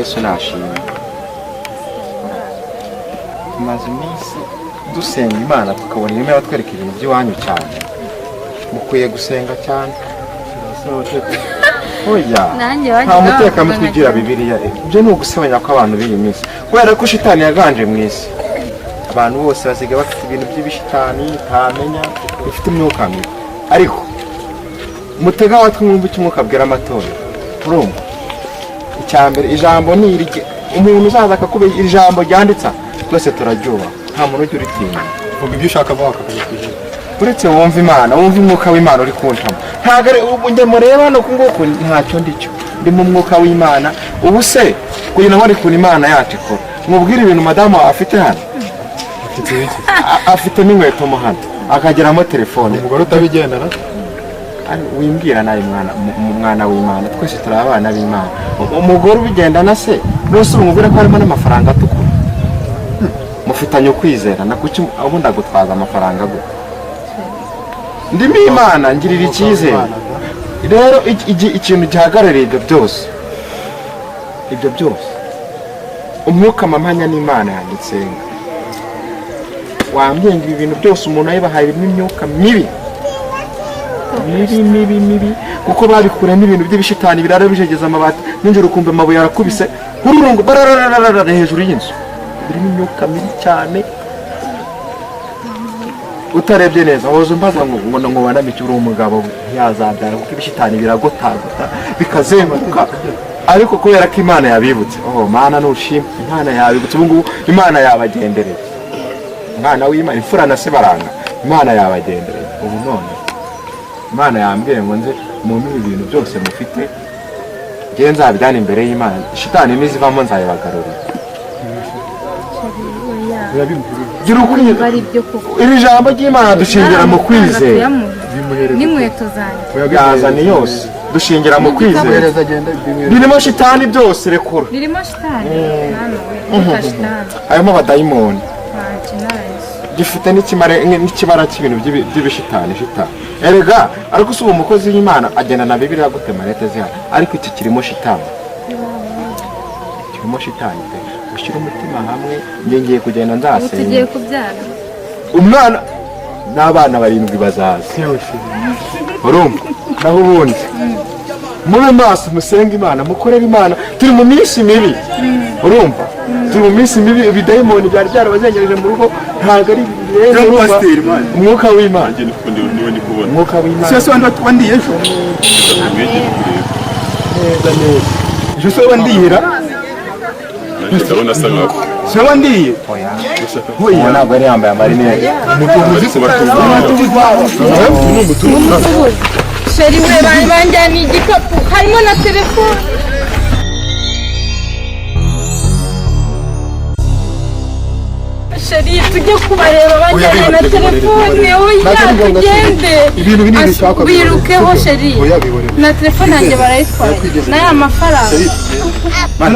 Yesu nashimwe. Tumaze iminsi dusenga Imana, tukabona irimo iratwereka ibintu by'iwanyu cyane. Mukwiye gusenga cyane. Oya. Nanjye Nta wajyaga mutekamutwe wavuga. Ugira Bibiliya. Ibyo ni ugusebanya kw'abantu b'iyi minsi, kubera ko shitani yaganje mu isi. Abantu bose basigaye bafite ibintu by'ibishitani utamenya, bifite imyuka mibi. Ariko mutege amatwi mwumve icyo umwuka abwira amatorero. Urumva, icya mbere, ijambo ni iri: umuntu uzaza akakubwira iri jambo ryanditse aha, twese turaryubaha, nta muntu ujya uritinya. Vuga ibyo ushaka vuba akakubwira. Uretse wumva Imana, wumva umwuka w'Imana uri kuncamo. Ntabwo ari ubu njye mureba hano ku nguku, ntacyo ndicyo, ndi mu mwuka w'Imana. Ubu se kugira ngo ukuntu Imana yacu ikora, mubwire ibintu madamu wawe afite hano. Afite ibiki? Afite n'inkweto mo hano, akageramo telefone. Umugore utabigendana. Wimbwira nawe mwana, mwana w'Imana, twese turi abana b'Imana. Umugore ubigendana se rwose, ubu mubwire ko harimo n'amafaranga atukura? Mufitanye ukwizera na kuki? Ubundi agutwaza amafaranga gute? Ndimo Imana ngirira icyizere. Rero ikintu gihagarariye ibyo byose, ibyo byose umwuka mamanya n'Imana yanjye nsenga wambwiye ngo ibi bintu byose umuntu ayibahaye birimo imyuka mibi mibi mibi mibi, kuko babikuramo ibintu by'ibishitani birara bijegeza amabati nijoro, ukumva amabuye arakubise ururungu bararararara hejuru y'inzu. Birimo imyuka mibi cyane. Utarebye neza woza umbaza ngo banamike uri umugabo ntiyazabyara, kuko ibishitani biragotagota bikazenguruka. Ariko kubera ko Imana yabibutse, oh Mana nushima, Imana yabibutse. Ubu ngubu Imana yabagendereye. Umwana w'Imana, imfura na se baranga, Imana yabagendereye. Ubu none Imana yambwiye ngo nze mumpe ibi bintu byose mufite, ngewe nzabijyane imbere y'Imana, shitani nizivamo nzayibagarurira. Gira ukwizera. Ari byo koko. Iri jambo ry'Imana dushingira mu kwizera. N'inkweto zanjye. Yazanye yose, dushingira mu kwizera. Bimuhereza, agenda bimuhereza. Birimo shitani byose, rekura. Birimo shitani? Mwana we, reka shitani. Harimo abadayimoni. Ntacyo naraye. Gifite n'ikibara cy'ibintu by'ibishitani shitani. Erega ariko si uwo mukozi w'Imana agenda na Bibiliya gute, marete zihari? Ariko iki kirimo shitani, kirimo shitani pe. Ushyire umutima hamwe, njye ngiye kugenda. Ubu Nzasenga. Tugiye kubyara. Umwana n'abana barindwi bazaza. Urumva, naho ubundi mube maso, musenge Imana, mukorere Imana. Turi mu minsi mibi, urumva, turi mu minsi mibi. Ibidayimoni byari byarabazengereje mu rugo, ntabwo ari rero. Urumva, Pasiteri, man. Umwuka w'Imana. Nanjye niwe ndi kubona. Umwuka w'Imana. Si wandi wandiye ejo? Mwegere kureba. Neza neza. Ejo se wandiyera? Nanjye ndabona asa nkaho. Se wandiye? Oya. Ushaka Uwo ntabwo yari yambaye amarinete. Ariko Chéri we, banjyaniye igikapu, harimo na telefone. Chéri, tujye kubareba, banjyaniye na telefone. Oya, tugende. Ibintu binini bishaka. Wirukeho, chéri. Oya, bihorere. Na telefone yanjye barayitwaye n'aya mafaranga.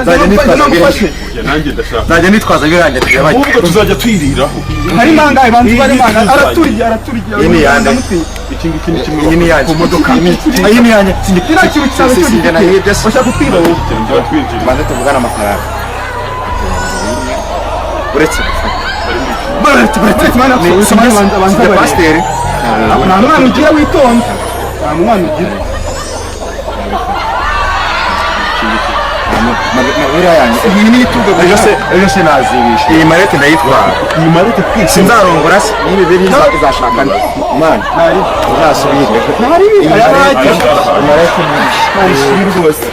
Nzajya nitwaza birangiye. Oya, nanjye ndashaka. Nzajya nitwaza birangiye, tureba. Ahubwo tuzajya twiriraho. Harimo angahe? Bantu barimo angahe? Araturiye, araturiye. Iyi ni iyande? Iki ngiki ni kimwe. Iyi ni iyanjye. Ku modoka. Iyi ni iyanjye. Kiriya kintu cyawe. Si, si, njye nahibye se. Bashaka kutwiba wowe. Tuzajya twinjira. Tubanze tuvugane amafaranga uretse gufata. Baretse, mana, banza Sijya barebe. pasiteri. Nta mwana ugira witonda, nta mwana ugira. Mabira yanjye. Iyi ni ituga. Ejo se nazibisha iyi marete ndayitwara. Iyi marete twese. Sinzarongora se niba ibiri izashaka mwana uzasubire. Iyi marete, iyi marete. Rwose.